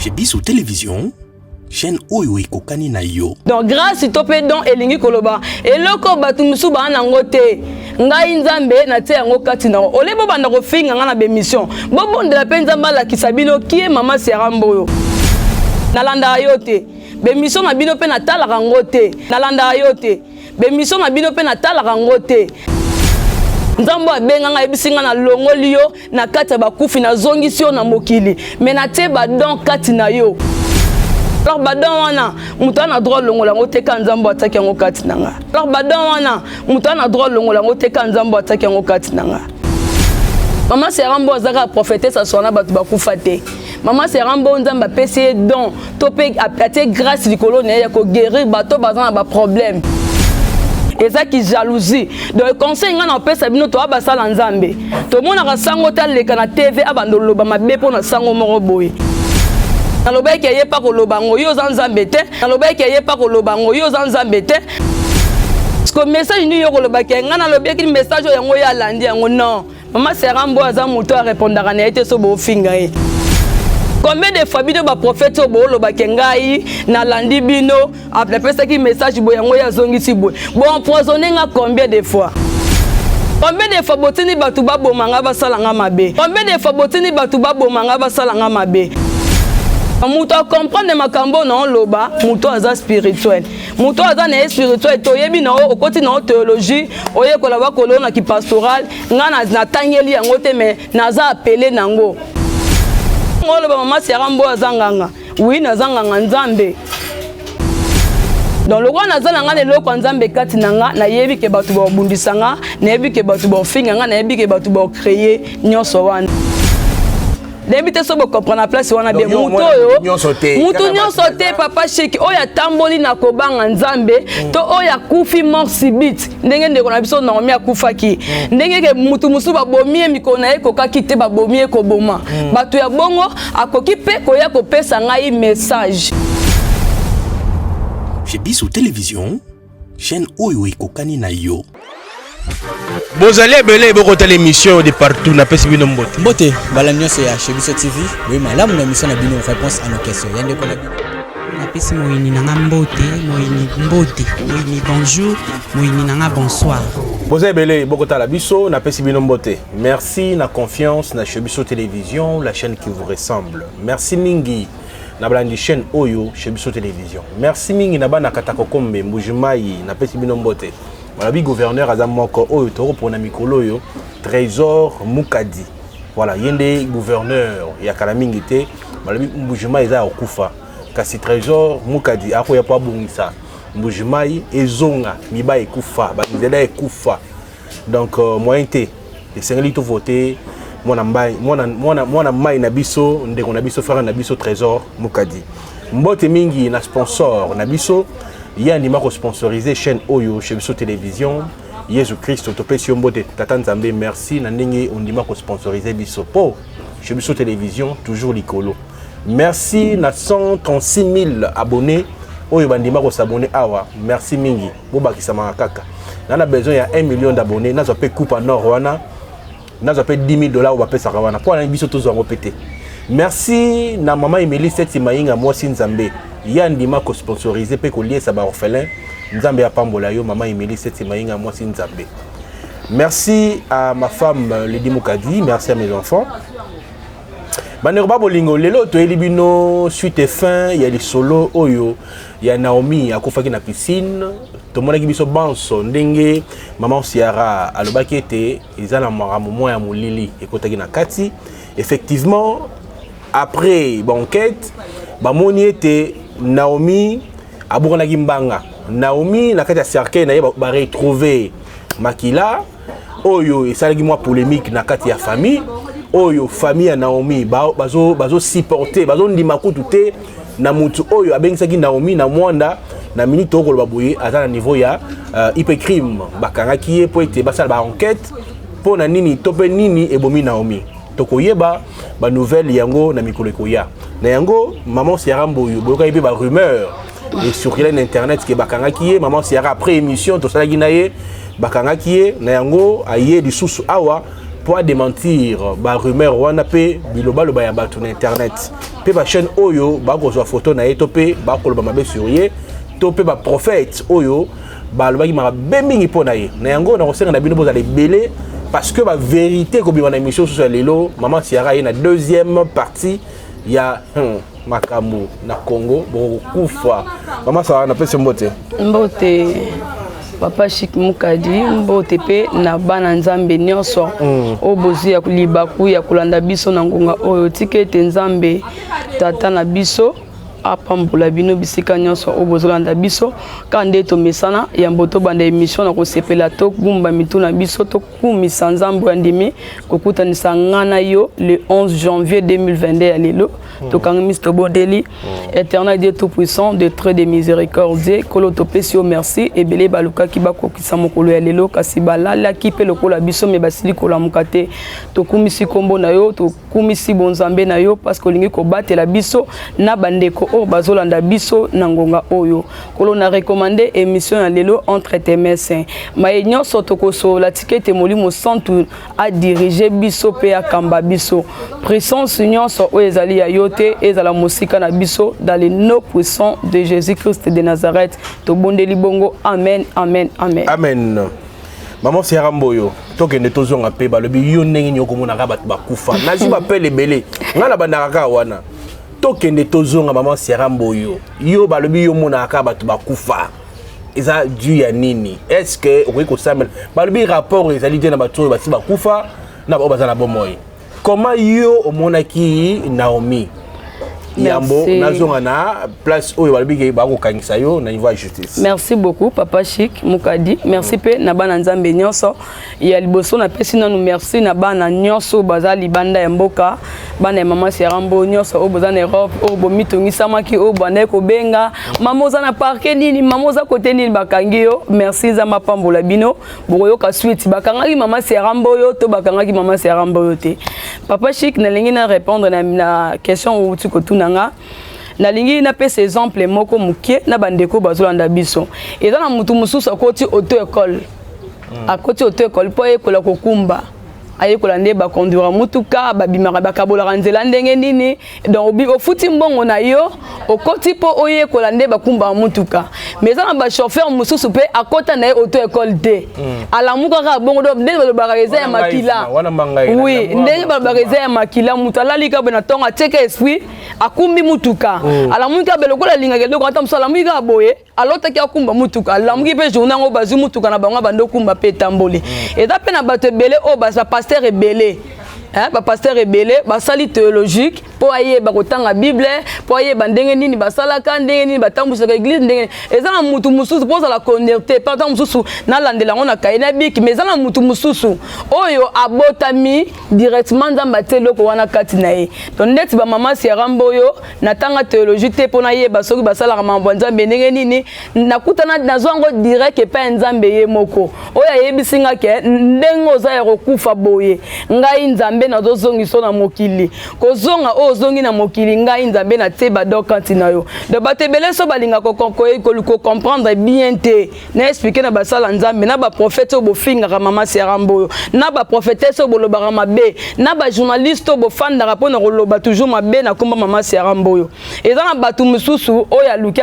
Chez biso télévision, chaîne oyo ekokani na yo. Donc grâce to mpe don elingi koloba eloko bato mosusu baa nango te, ngai Nzambe natie yango kati nango. Ole bobanda kofinga ngai na bémission, bobondela mpe Nzambe alakisa bino kie mama Siara Mboyo. Nalandaka yo te, bémission na bino mpe natalaka yango te. Nalandaka yo te, bémission na bino mpe natalaka yango te. Nzambe abenga ngai, ayebisi ngai: nalongoli yo na kati ya bakufi, nazongisi yo na mokili, me natie badon kati na yo. Alors badon wana, moto ana droit longola yango te, ka Nzambe atiaki yango kati na nga. Alors badon wana, moto ana droit longola yango te, ka Nzambe atiaki yango kati na nga. Mama Siara Mbo aza kaka prophétesse aswana bato bakufa te. Mama Siara Mbo, Nzambe apesi ye don to mpe atie grâce likolo na ye ya koguérir bato baza na baproblème. Ezaki jalousie. Donc conseil ngai na opesa bino, toya basala Nzambe, tomonaka sango te aleka na TV, abanda oloba mabe mpo na sango moko boye. Nalobaki ye mpa koloba yango, yo oza Nzambe te. Nalobaki ye mpa koloba yango, yo oza Nzambe te. Parce que message nini yo kolobaki ngai nalobiaki message oyo, yango ye alandi yango. Non, mama Siara Mbo aza moto arépondaka na ye te. So boofinga ye combien de fois, bino baprophète oyo boolobaki ngai nalandi bino, napesaki message boye, yango ye azongisi boye, boempoisonne nga combien de fois? Combien de fois botindi bato baboma nga, basala nga mabe? Combien de fois botindi bato baboma nga, basala nga mabe? Moto acomprendre makambo na oloba, moto aza spirituel, moto aza na ye spirituel. Toyebi na yo, okoti na yo théologie, oyekola bakolo na kipastoral. Nga natangeli yango te, me naza apele nango. Oloba mama Siara Mbo aza nganga. Oui, naza nganga Nzambe. Donc lokola naza na nga na eloko ya Nzambe kati na nga, nayebi ke bato baobundisa nga, nayebi ke bato baofinga nga, nayebi ke bato baocréer nyonso wana. Nayebi te so bocomprendre place wana bien. Mutu oyo, mutu nyonso te, papa Sheki, oyo atamboli na kobanga Nzambe to oyo akufi mort subite, ndenge ndeko na biso Naomi akufaki, ndenge ke mutu mosusu babomi ye, mikolo na ye ekokaki te, babomi ye koboma. Bato ya bongo akoki mpe koya kopesa ngai message. Chez biso télévision, chaîne oyo ekokani na yo. Bozali ebele bokotala émission de partout, napesi bino mbote. Mbote mbala nyonso ya Chez Biso TV. Boye malamu na émission na bino Réponse à nos questions, ya ndeko na bino. Napesi moyini na nga mbote, moyini mbote, moyini bonjour, moyini na nga bonsoir. Boza ebele bokotala biso, napesi bino mbote. Merci na confiance na Chez Biso Télévision, la chaîne qui vous ressemble. Merci mingi na balandi chaîne oyo Chez Biso Télévision. Merci mingi na bana Katakokombe, Mbujimai, napesi bino mbote. Balobi gouverneur aza moko oyo tokopona mikolo oyo, Trésor Mukadi. Voilà, ye nde gouverneur ya kala mingi te. Balobi Mbujimai eza ya kokufa, kasi Trésor Mukadi akoya mpo abongisa Mbujimai, ezonga miba ekufa, banzela ekufa. Donc moyen te, esengeli tovote mwana mbai, mwana, mwana, mwana mai na biso, ndeko na biso, frère na biso Trésor Mukadi. Mbote mingi na sponsor na biso, ye andima kosponsoriser chaîne oyo Chez Biso Télévision, Yesu Kristo. Topesi yo mbote, tata Nzambe. Merci na ndenge ondima kosponsoriser biso mpo Chez Biso Télévision toujours likolo. Merci na 136 000 abonnés oyo bandima kos'abonner awa. Merci mingi, bobakisamaka kaka. Na besoin ya 1 million d'abonnés, nazwa mpe coupe en or wana, nazwa mpe 10 000 $ oyo bapesaka wana mpo wana biso tozwa yango mpe te. Merci na mama Emily Seti Mayinga, mwasi Nzambe, ye andima kosponsoriser mpe koliesa baorphelin. Nzambe apambola yo, mama Emily Seti Mayinga, mwasi Nzambe. Merci à ma femme Lady Mukadi, merci à mes enfants. Bandeko babolingo, lelo toyeli bino suite et fin ya lisolo oyo ya Naomi akufaki na piscine. Tomonaki biso banso ndenge mama Siara alobaki ete eza na makambo mwa ya molili ekotaki na kati. Effectivement, après baenquête, bamoni ete Naomi abukanaki mbanga. Naomi, na kati ya cercueil na ye, baretrouve makila oyo esalaki mwa polémique na kati ya famille oyo. Famille ya Naomi bazosupporte, bazondima kutu te na mutu oyo abengisaki Naomi na Mwanda. Na minute okoloba boye, aza na niveau ya IPCRIM, bakangaki ye mpo ete basala baenquête mpo na nini to mpe nini ebomi Naomi. Tokoyeba banouvelle yango na mikolo ekoya. Na yango, maman Siara Mboyo, boyokaki mpe barumeur ecircule na internet ke bakangaki ye. Maman Siara, après émission tosalaki na ye, bakangaki ye. Na yango aye lisusu awa. mpo adementir barumeur wana mpe bilobaloba ya bato na internet mpe bachaîne oyo bakozwa foto na ye to mpe bakoloba mabe sur ye to mpe baprophète oyo balobaki mabe mingi mpo na ye. Na yango nakosenga na bino bozala ebele, parce que bavérité ekobima na émission susu ya lelo. Mama Siara ye na deuxième partie ya makambo na Congo, bokokufa. Mama Sara, napesi mbote. Mbote, papa Chik Mukadi, mbote mpe na bana Nzambe nyonso oyo bozwi ya libaku ya kolanda biso na ngonga oyo. Tika ete Nzambe Tata na biso apambola bino bisika nyonso oyo bozolanda biso. Kaka nde tomesana, yambo tobanda émission na kosepela, togumba mitu na biso, tokumisa Nzambe oyo andimi kokutanisa nga na yo le 11 janvier 2022 ya lelo. Tokangi miso, tobondeli. Éternel Dieu tout puissant, de très de miséricordieux, Kolo, topesi yo merci. Ebele balukaki bakokisa mokolo ya lelo, kasi balalaki mpe lokola biso, me basili kolamuka te. Tokumisi nkombo na yo, tokumisi bonzambe na yo, parce que olingi kobatela biso na bandeko oyo bazolanda biso na ngonga oyo. Kolo, na recommande émission ya lelo entre tes mains. Maye nyonso tokosolola, tika ete Molimo Santu adirige biso mpe akamba biso. Puissance nyonso oyo ezali ya yo te ezala mosika na biso. Dans le nom puissant de Jésus Christ de Nazareth tobondeli bongo. Amen, amen, amen. Amen. Mama Siara Mboyo, tokende tozonga mpe balobi yo ndenge nini okomonaka bato bakufa. Nazwi bapele ebele, ngai na bandaka kaka wana. Tokende tozonga. Mama Siara Mboyo, yo balobi yo omonaka kaka bato bakufa, eza dû ya nini? Est ce que okoki kosambela? Balobi rapport ezali te na bato oyo basi bakufa na baoyo baza na bomoi. Comment yo omonaki Naomi? Yambo nazonga na place oyo balobi ke bakokangisa yo na niveau ya justice. Merci beaucoup, papa Chic Mukadi. Merci mpe na bana Nzambe nyonso. Ya liboso, napesi nanu merci na bana nyonso baza libanda ya mboka, bana ya mama Serambo nyonso oyo boza na Europe, oyo bomitongisamaki, oyo bandaki kobenga: "Mama, oza na parquet nini? Mama, oza kote nini? Bakangi yo." Merci, Nzambe apambola bino. Bokoyoka suite, bakangaki mama Serambo oyo to bakangaki mama Serambo oyo te. Papa Chic, nalingi na répondre na question outi kotuna nga. Nalingi napesa exemple moko moke na bandeko bazolanda biso. Eza na motu mosusu akoti auto école, akoti auto école mpo ayekola kokumba, ayekola nde baconduire mutuka, babimaka, bakabolaka nzela ndenge nini. Donc ofuti mbongo na yo, okoti mpo oyekola nde bakumbaka mutuka. Mais eza na bachauffeur mosusu mpe akota na ye auto école te, alamuka kaka bongo. Donc ndenge balobaka eza ya makila, oui, ndenge balobaka eza ya makila. Moto alali kaka boye na ntongo, atieka esprit, akumbi mutuka, alamuki kaka lokola alingaka eloko. Ata mosusu alamuki kaka boye, alotaki akumba mutuka, alamuki mpe journée yango, bazwi mutuka na bango, bandi okumba mpe etamboli. Eza mpe na bato ebele oyo bapasteur ebele, bapasteur ebele basali théologique mpo ayeba kotanga Bible, mpo ayeba ndenge nini basalaka, ndenge nini batambwisaka église, ndenge eza na mutu mosusu mpo ozala conducteur mpe ata mosusu nalandela yango na kaye na bic. Mais eza na mutu mosusu oyo abotami directement, Nzambe atie eloko wana kati na ye. Donc ndeti bamama Siara Mboyo, natanga théologie te mpo nayeba soki basalaka mambo ya Nzambe ndenge nini. Nakutana, nazwa yango direct epai ya Nzambe ye moko oyo ayebisi nga ke ndenge oza ya kokufa boye, ngai Nzambe nazozongisa na mokili. Kozonga oyo ozongi na mokili, ngai Nzambe natie badon kati na yo. Donc bato ebele so balingaka kocomprendre bien te. Na expliquer na basala Nzambe, na baprophète oyo bofingaka mama Siara Mboyo, na baprophétesse oyo bolobaka mabe, na bajournaliste oyo bofandaka mpona koloba toujours mabe na komba mama Siara Mboyo, eza na bato mosusu oyo aluki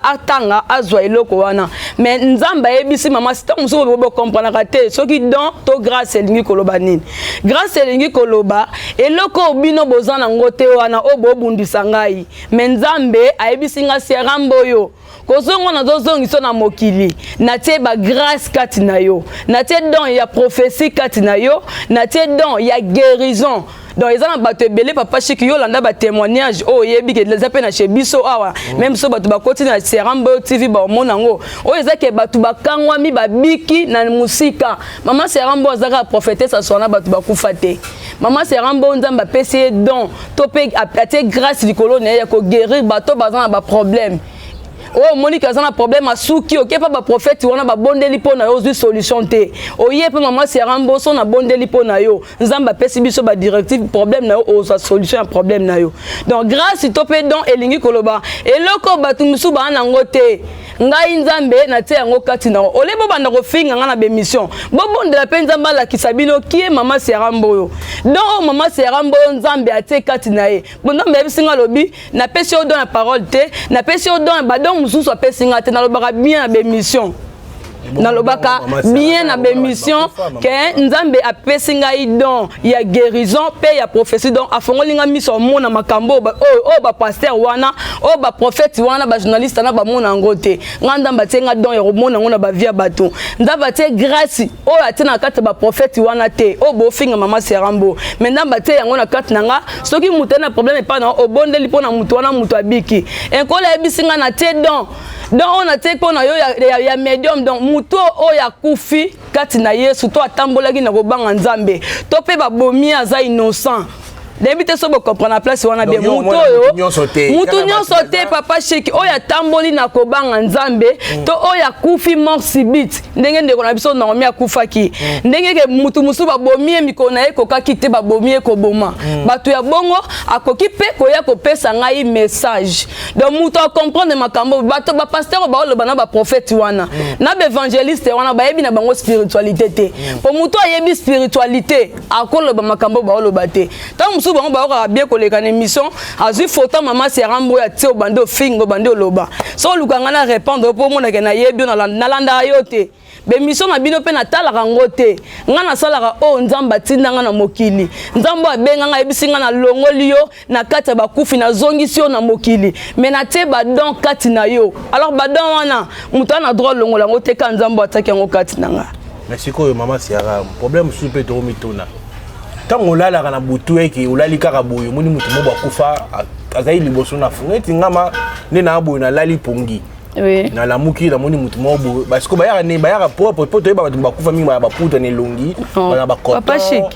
atanga, azwa eloko wana, mais Nzambe ayebisi mama. Ntango mosusu bokomprenaka te soki don to grâce elingi koloba nini. Grâce elingi koloba eloko oyo bino boza nango te, wana oyo bobundisa ngai. Mais Nzambe ayebisi nga: "Siara Mboyo, kozonga nazozongisa na mokili, natie bagrâce kati na yo, natie don ya prophétie kati na yo, natie don ya guérison." Donc eza na bato ebele, papa Chiki, yo olanda batémoignage oyo oyebi ke eza mpe na chez biso awa. Même so bato bakoti na Seramboyo TV, baomona yango oyo eza ke bato bakangwami, babiki na mosika. Mama Serambo aza kaka prophétesse aswana bato bakufa te. Mama Serambo, Nzambe apesi ye don to mpe atie grâce likolo na ye ya koguérir bato baza na baproblème. Oyo omoni ke aza na problème asuki, oke mpa baprofete wana, babondeli mpo na yo, ozwi solution te. Oye mpe mama Siara Mboso, nabondeli mpo na yo, Nzambe apesi biso badirective, problème na yo ozwa solution ya problème na yo. Donc grâce to mpe don elingi koloba eloko bato mosusu baa nango te, ngai Nzambe natie yango kati na yo. Ole bobanda kofinga ngai na baémission, bobondela mpe Nzambe alakisa bino kie mama Siara Mboyo. Don oyo mama Siara Mboyo Nzambe atie kati na ye, bo Nzambe ayebisi ngai, alobi: napesi yo don ya parole te, napesi yo don badon mosusu apesi ngai te. Nalobaka bien na baémission, nalobaka bien na baémission ke Nzambe apesi ngai don ya guérison mpe ya prophétie. Donc afongoli ngai miso, amona makambo oyo bapasteur wana, oyo baprophète wana, bajournaliste wana bamona yango te. Ngai Nzambe atie ngai don ya komona yango na bavie ya bato. Nzambe atie grâce oyo atie na kati ya baprophète wana te, oyo bofinga mama Serambo, mais Nzambe atie yango na kati na nga. Soki moto aye na problème epai na, obondeli mpo na moto wana, moto abiki. Enkolo ayebisi ngai: natie don, don oyo natie mpo na yo ya médium. Donc moto oyo akufi kati na Yesu, to atambolaki na kobanga Nzambe, to mpe babomi, aza innocent, nayebi te so bocomprendre place wana bien. Moto oyo, mutu nyonso te, papa Shiki, oyo atamboli na kobanga Nzambe, to oyo akufi mort subite, ndenge ndeko na biso Naomi akufaki, ndenge ke mutu mosusu babomi ye, mikolo na ye ekokaki te, babomi ye koboma. Bato ya bongo akoki mpe koya kopesa ngai message. Donc moto acomprendre makambo, bato bapasteur oyo baoloba na baprophète wana na baévangéliste wana, bayebi na bango spiritualité te, po moto ayebi spiritualité akoloba makambo baoloba te. Ntango mosusu bango bayokaka bien koleka na émission, azwi photo mama Serambo oyo atie, obandi ofinga, obandi oloba. So oluka ngai na répondre mpo omonake nayebi yo, nalandaka yo te, baémission na bino mpe natalaka yango te. Ngai nasalaka oyo Nzambe atinda ngai na mokili. Nzambe oyo abenga ngai, ayebisi ngai: nalongoli yo na kati ya bakufi, nazongisi yo na mokili, mais natie badon kati na yo. Alors badon wana, moto ana droit alongola yango te, ka Nzambe oyo atiaki yango kati na ngai. Mais sikoyo, mama Siara, problème mosusu mpe tokomituna: ntango olalaka na butu, eke olali kaka boye, omoni motu moko akufa azali liboso na funga, neti ngama nde na boye, nalali pongi, nalamuki, namoni motu moko boye. Basiko bayaka ne bayaka propre, mpo toyeba bato bakufa mingi baya baputa na elongi, bana bacoton,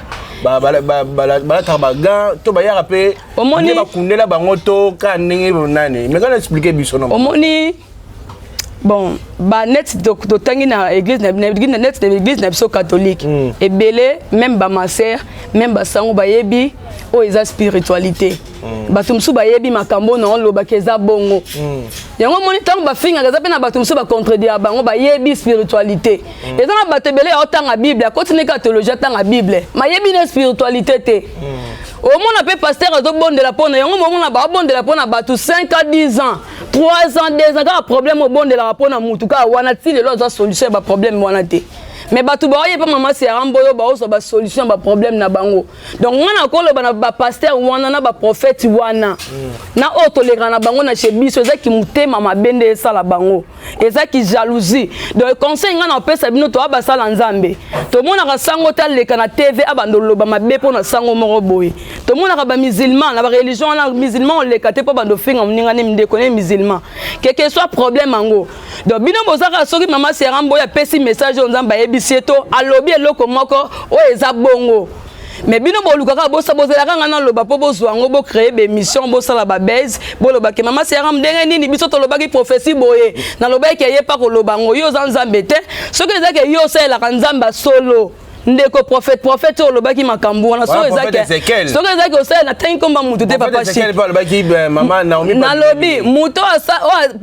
balataka bagants, to bayaka mpe nde bakundela bango, to ka ndenge nani? Mais kana explique biso. No, omoni, bon, baneti totangi na église, neti na église na biso catholique, ebele même bamasere, même basango bayebi oyo eza spiritualité. Bato mosusu bayebi makambo na olobaki eza bongo. Yango omoni, ntango bafingaka, eza mpe na bato mosusu bacontredire bango, bayebi spiritualité. Eza na bato ebele ya otanga Bible, akotini kaka théologie, atanga Bible, mayebi na spiritualité te. Omona mpe pasteur azobondela mpona yango, momona baobondela mpona bato 5 ans, 10 ans, 3 ans, 2 ans, kaka problème obondelaka mpona mutu kaka wana, ti lelo azwa solution ya baproblème wana te. Mais bato baoye mpe mama Serambo oyo baozwa basolution ya baproblème na bango. Donc nga na koloba na bapasteur wana na baprophète wana na oyo tolekaka na bango na chez biso, ezaki motema mabe nde esala bango, ezaki jalousie. Donc conseil nga na opesa bino, toya basala Nzambe, tomonaka sango te aleka na TV abanda oloba mabe mpo na sango moko boye. Tomonaka bamusulman na bareligion wana, musulman oleka te mpo banda ofinga moninga ne ndeko ne musulman, quel que soit problème yango. Donc bino bozaka, soki mama Serambo oyo apesi message oyo Nzambe ayebisi ye, to alobi eloko moko oyo eza bongo, mais bino bolukaka bosa, bozelaka ngai naloba mpo bozwa yango, bocréer baémission, bosala babase, bolobaki mama Seram ndenge nini. Biso tolobaki prophétie boye, nalobaki ye mpa koloba yango. Yo oza Nzambe te. Soki ezaki yo osalelaka Nzambe asolo, ndeko prophète, prophète oyo olobaki makambo wana, soki ezaki osalela, natangi nkomba mutu te, papa. Nalobi moto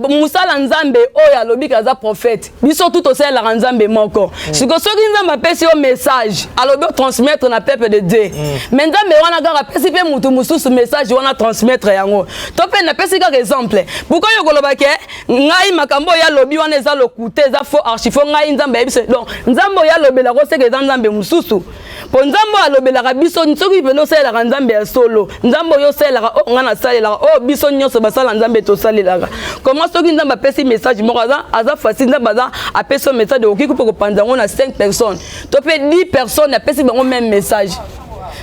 mosala Nzambe oyo alobiki aza prophète. Biso tu tosalelaka Nzambe moko. Siko soki Nzambe apesi yo message, alobi otransmettre na peuple de Dieu, mais Nzambe wana kaka apesi mpe mutu mosusu message wana, transmettre yango. To mpe napesi kaka exemple: pourquoi yo koloba ke ngai makambo oyo alobi wana eza lokuta, eza faux, archi faux? Ngai Nzambe ayebi. Donc Nzambe oyo alobelaka, oseke eza Nzambe mosusu, mpo Nzambe oyo alobelaka biso, soki mpena osalelaka Nzambe ya solo, Nzambe oyo osalelaka, oyo ngai nasalelaka, oyo biso nyonso basala Nzambe tosalelaka, comment soki Nzambe apesi message moko, aza facile, Nzambe aza apesi yo message, okoki mpe kopanza yango na 5 personnes to mpe 10 personnes, apesi bango même message.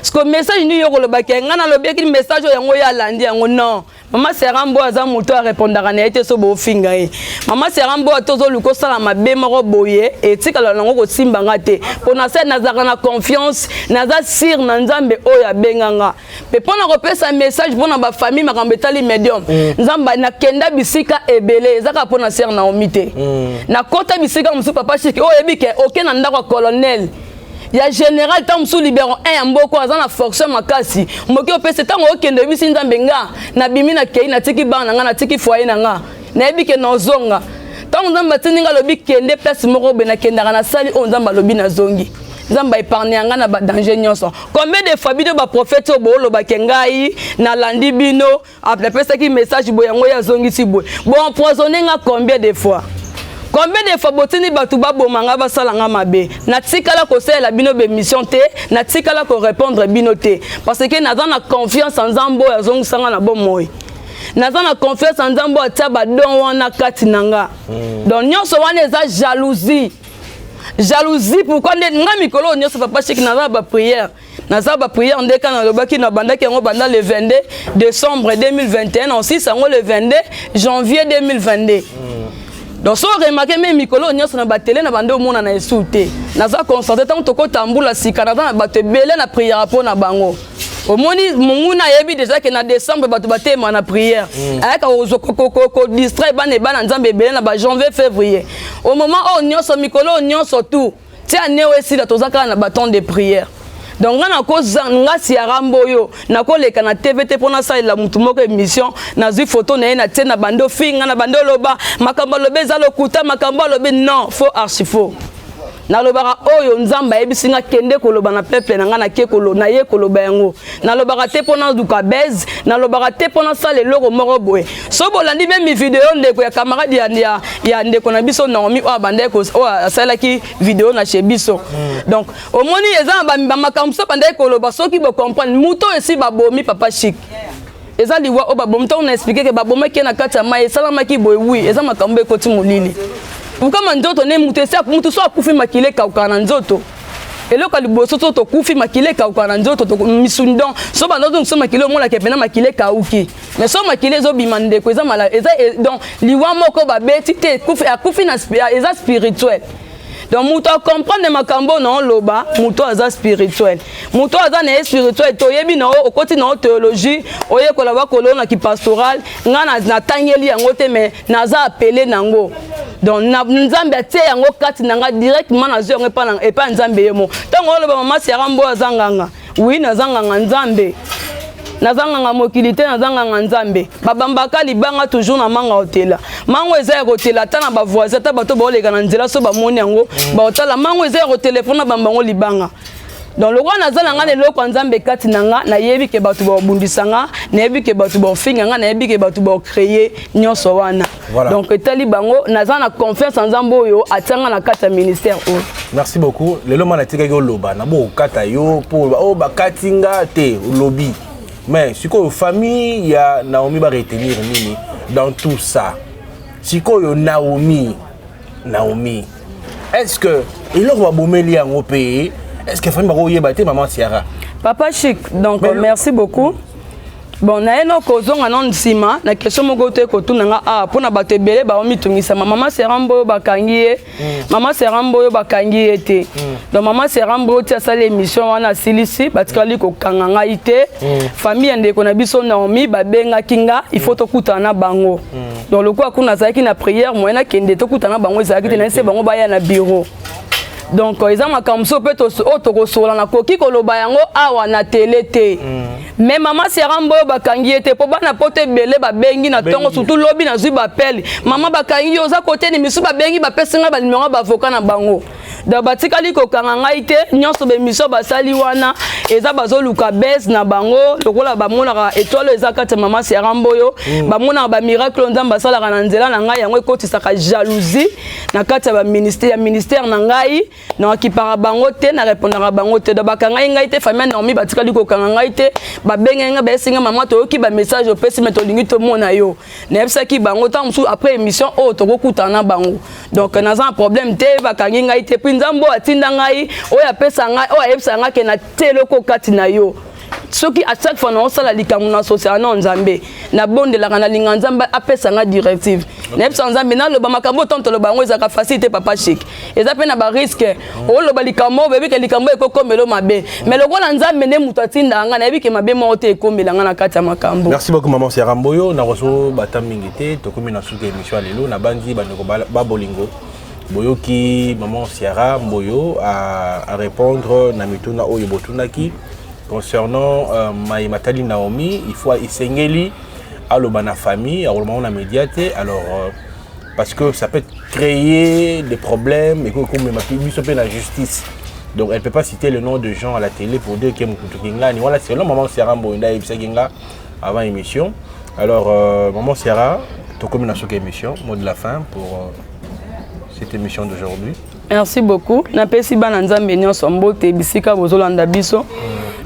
Parce que message nini yo kolobaki ngai nalobaki message oyo, yango ye alandi yango? Non, Mama Sera Mbo aza moto arépondaka na ye te. So bofinga ye, Mama Sera Mbo ate ozoluka osala mabe moko boye, etikala nango kosimba nga te. Mpo na se nazalaka na confiance, naza sûr na Nzambe oyo abenga nga. Mpe mpo na kopesa message mpo na bafamille, makambo etali médium, Nzambe nakenda bisika ebele, eza kaka mpo na sœur Naomi te. Nakota bisika mosusu, papa Chiki, oyo oyebi ke oke na ndako ya colonel, ya général, ntango mosusu libero 1 ya mboko, aza na fonction makasi, moki opesa. Ntango okende, oyebisi Nzambe: nga nabimi, nakei, natiki bana na nga, natiki foyer na nga, nayebi ke nazonga. Ntango Nzambe atindi nga, alobi kende place moko boye, nakendaka, nasali oyo Nzambe alobi, nazongi. Nzambe aépargne nga na badanger nyonso. Combien de fois bino baprophète oyo boolobake ngai nalandi bino, napesaki message boye, yango ye azongisi boye, boempoisonne nga combien de fois? Combien de fois botindi bato baboma nga, basala nga mabe? Natikala kosalela bino bémission te, natikala korépondre bino te, parce que naza na confiance ya Nzambe oyo azongisa nga na bomoi. Naza na confiance ya Nzambe oyo atia badon wana kati na nga. Donc nyonso wana eza jalousie, jalousie. Pourquoi nde nga mikolo oyo nyonso, papa Chiki, naza na baprière, naza baprière nde kaka nalobaki, nabandaki yango banda le 22 décembre 2021, na osisa yango le 22 janvier 2022. Donc so remarque me mikolo oyo nyonso na batele na bande omona na esu te, naza concentré. Ntango tokotambula sika, naza na bato ebele na prière mpo na bango. Omoni, monguna ayebi déjà ke na décembre bato batema na prière, ayaka kodistraire bana ebana Nzambe ebele na bajanvier, février. Au moment oyo nyonso, mikolo oyo nyonso, tout ti ane oyo esila, toza kaka na batemps de prière. Donc nga nakoza, nga Siara Mboyo, nakoleka na TV te mpo nasalela motu moko émission, nazwi photo na ye, na tie na bande ofinga, na bande oloba makambo alobi eza lokuta, makambo alobi non, faux, archi faux. Nalobaka oyo Nzambe ayebisi nga kende koloba na peuple na nga, nake naye koloba yango. Nalobaka te mpo naluka buzz, nalobaka te mpo nasala eloko moko boye. So bolandi meme video ndeko ya camarade ya ndeko na biso Naomi oyo abandaki, oyo asalaki video na chez biso. Donc omoni eza na bamakambo so bandaki koloba. Soki bocomprendre, moto oyo esi babomi, papa Chik, eza liwa oyo babomi. Ntango na expliquer ke babomaki ye na kati ya mai, esalamaki boye, wi, eza makambo ekoti molili kama nzoto ne mutu esi. Mutu so akufi, makila ekaukaka na nzoto. Eloko ya liboso, so tokufi, makila ekaukaka na nzoto, misuni. Donc so bandoto so makila, omonaka mpena makila ekauki. Mais so makila ezobima, ndeko, eza mala, eza donc liwa moko babeti te, akufi na eza spirituel. Donc moto acomprendre makambo na oloba, moto aza spirituel, moto aza na ye spirituel, toyebi na yo, okoti na yo théologie, oyekola bakolo na kipastoral. Nga natangeli yango te, mais naza appelé nango. Donc na Nzambe atie yango kati na nga directement, nazwi yango epa Nzambe ye mo. Ntango oloba mama Siara Mbo aza nganga, oui, naza nganga Nzambe, naza nganga mokili te, naza nganga Nzambe. Babambaka libanga toujours na manga otela. Mango eza ya kotela, ata na bavoisin, ata bato baoleka na nzela, so bamoni yango, baotala mango eza ya kotela mpona bamba yango libanga. Donc lokola naza na nga na eloko ya Nzambe kati na nga, nayebi ke bato baobundisa nga, nayebi ke bato baofinga nga, nayebi ke bato baocréer nyonso wana. Donc etali bango, naza na confiance ya Nzambe oyo atianga na kati ya ministère oyo. Merci beaucoup. Lelo ma natikaki oloba na bokokata yo mpo oyo bakati nga te, olobi. Mais sikoyo famille ya Naomi baretenir nini dans tout ça? Sikoyo Naomi, est ce que eloko babomeli yango mpe, est ce que famille bakoyeba te, mama Siara? Papa Chic, donc mais, merci beaucoup. Bon, naye no kozonga nano nsima na question moko te kotuna nga awa mpona bato ebele baomitungisama: mama Sera Mboyo bakangi ye? Mama Sera Mboyo bakangi ye te. Donc mama Sera Mboyo ti asali émission wana, asilisi, batikali kokanga ngai te. Famille ya ndeko na biso Naomi babengaki nga, il faut tokutana na bango. Donc lokola kuna azalaki na prière, moyen nakende tokutana na bango ezalaki te, nayese bango baya na bureau. Donc eza makambo mosusu mpe oyo tokosola, nakoki koloba yango awa na tele te. Mais mama Sera Mboyo bakangi ye te, mpo bana poto ebele babengi na ntongo, surtout lobi nazwi bapele: mama, bakangi yo, oza kote ni? Misu babengi, bapesi ngai banumero ya baavocat na bango. Donc batikali kokanga ngai te. Nyonso bemission basali wana eza bazoluka buzz na bango. Lokola bamonaka étoile eza kati ya mama Sera Mboyo, bamonaka bamiracle Nzambe asalaka na nzela na ngai, yango ekotisaka jalousie na kati ya baministère, ya ministère na ngai. Nakipaka bango te, na répondaka bango te. Donc bakangai ngai te, famille Naomi batikali kokanga ngai te. Babengai ngai, bayesi ngai: "Mama, toyoki bamessage opesi, me tolingi tomona yo." Nayebisaki bango ntango mosusu après émission oyo tokokutana na bango. Donc naza na problème te, bakangi ngai te. Puis Nzambe oyo atinda ngai, oyo apesa ngai, oyo ayebisa ngai ke na te eloko kati na yo, soki à chaque fois naosala likambo na social na Nzambe, nabondelaka, nalinga Nzambe apesa nga directive. Nayebisa Nzambe, naloba makambo oyo. Toloba yango ezalaka facile te, papa Chik, eza mpe na barisque. Oloba likambo oyo, oyebi ke likambo ekokomela mabe, mais lokola Nzambe nde moto atindaka nga, nayebi ke mabe moko te ekomela nga na kati ya makambo. Merci beaucoup, maman Siara Mboyo. Nakoso bata mingi te, tokomi na suka émission ya lelo. Nabandi bandeko babolingo, boyoki maman Siara Mboyo a répondre na mituna oyo botunaki concernant mai matali Naomi. Il faut esengeli aloba na famille, akoloba ngo na média te. Alors parce que ça peut créer des problèmes et komema biso mpe na justice. Donc elle peut pas citer le nom de gens à la télé pour dire que mokutu kingani. Voilà, c'est là maman Siara Mboyo nde ayebisaki nga avant émission. Alors maman Siara, tokomi na suka émission. Mot de la fin pour cette émission d'aujourd'hui. Merci beaucoup. Napesi bana Nzambe nyonso mbote bisika bozolanda biso.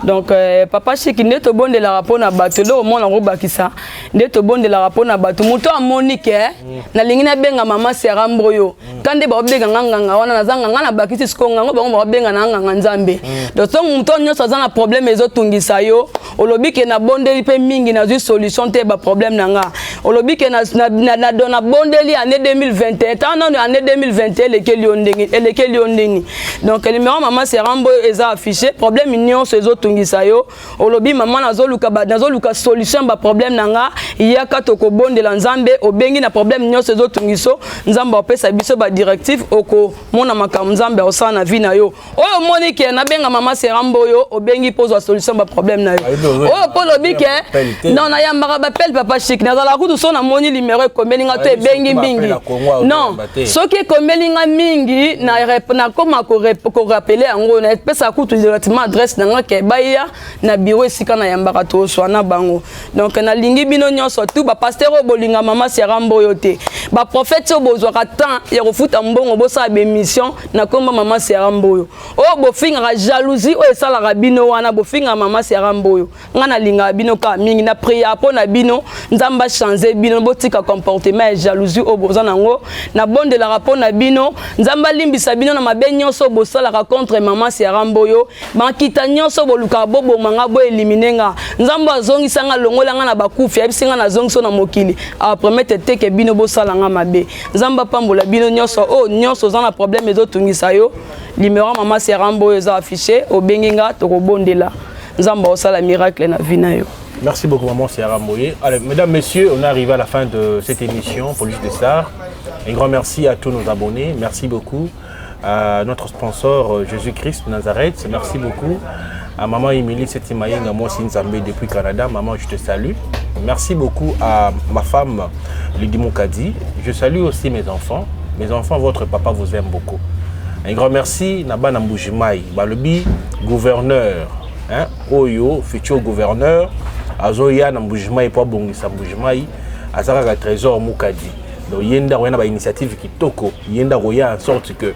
Donc papa Chiki, nde tobondelaka mpo na bato, eloko omona kobakisa, nde tobondelaka mpo na bato. Moto amoni ke nalingi nabenga mama Sera Mboyo, ka nde baobenga nga nganga wana, naza nganga, nabakisi sikoyo ngango, bango baobenga na nganga Nzambe. Donc so moto nyonso aza na problème ezotungisa yo, olobi ke nabondeli mpe mingi, nazwi solution te, baproblème na nga, olobi ke nabondeli année 2021, ntango nano année 2021 elekeli yo ndenge, elekeli yo ndenge. Donc numéro mama Sera Mboyo eza affiché. Problème nyonso ezotungisa yo, olobi: "Mama, nazoluka solution baproblème na nga", yaka, tokobondela Nzambe. Obengi na problème nyonso ezotungisa, Nzambe apesa biso badirective, okomona makambo Nzambe akosala na vie na yo. Oyo omoni ke nabenga mama Sera Mboyo, obengi mpo ozwa solution baproblème na yo. Oyo mpo olobi ke non, nayambaka baappel, papa Chik, nazalaka kutu so namoni numéro ekomeli nga to ebengi mingi, non, soki ekomeli nga mingi, nakoma korappeler yango, napesaka kutu directement adresse na nga ke baya na bureau esika nayambaka, toswa na bango. Donc nalingi bino nyonso tu, bapasteur oyo bolinga mama Sera Mboyo te, baprophète oyo bozwaka temps ya kofuta mbongo bosala bémission na komba mama Sera Mboyo, oyo bofingaka, jalousie oyo esalaka bino wana bofingaka mama Sera Mboyo, nga nalingaka bino kaka mingi. Na prière mpo na bino, Nzambe achange bino, botika comportement ya jalousie oyo boza nango. Nabondelaka mpo na bino, Nzambe alimbisa bino na mabe nyonso bosalaka contre mama Sera Mboyo. Bakita nyonso bolukaka boboma nga, boéliminer nga, Nzambe azongisa nga, longola nga na bakufi, ayebisi nga nazongisa na mokili, apromettre te ke bino bosala nga mabe. Nzambe apambola bino nyonso. Oyo nyonso oza na problème ezotungisa yo, numéro mama Sera Mboyo eza affiché, obengi nga, tokobondela, Nzambe aosala miracle na vie na yo. Merci beaucoup, Maman Sierra Mboye. Allez, mesdames, messieurs, on est arrivé à la fin de cette émission, Police des Stars. Un grand merci à tous nos abonnés. Merci beaucoup à notre sponsor Jésus-Christ Nazareth. Merci beaucoup à Maman Émilie Setimayenga Mwasi Nzambe depuis Canada. Maman, je te salue. Merci beaucoup à ma femme Lydie Moukadi. Je salue aussi mes enfants. Mes enfants, votre papa vous aime beaucoup. Un grand merci na bana Mbujimayi, balobi gouverneur, hein, oyo futur gouverneur azoya na Mbujimayi po abongisa Mbujimayi, aza kaka Trésor Mukadi. Donc ye nde akoya na bainitiative kitoko, ye nde akoya en sorte que,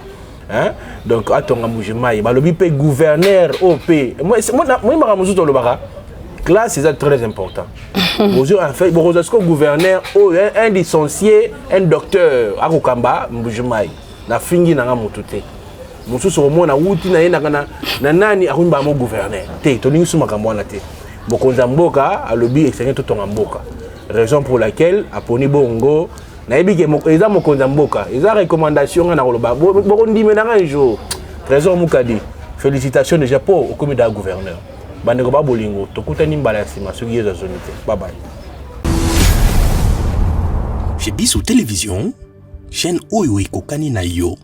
hein, donc atonga Mbujimayi. Balobi mpe gouverneur oyo mpe moi makambo mosusu tolobaka, classe eza très important. Bozwi en fait, bokozwa sikoyo gouverneur oyo un licencié, un docteur akokamba Mbujimayi. Nafingi nanga motu te, mosusu komona wuti na ye na nani akomi mo gouverneur te. Tolingi su makambo wana te. Mokonzi ya mboka alobi esengeli totonga mboka, raison pour laquelle aponi bongo. Nayebi ke eza mokonzi ya mboka, eza recommandation. Nga na koloba, bokondimelanga un jour. Trésor Mukadi, félicitation déjà mpo okomi da gouverneur. Bandeko babolingo, tokutani mbala ya nsima soki Yezu azongi te. Bye bye. Chez biso télévision, chaîne oyo ekokani na yo.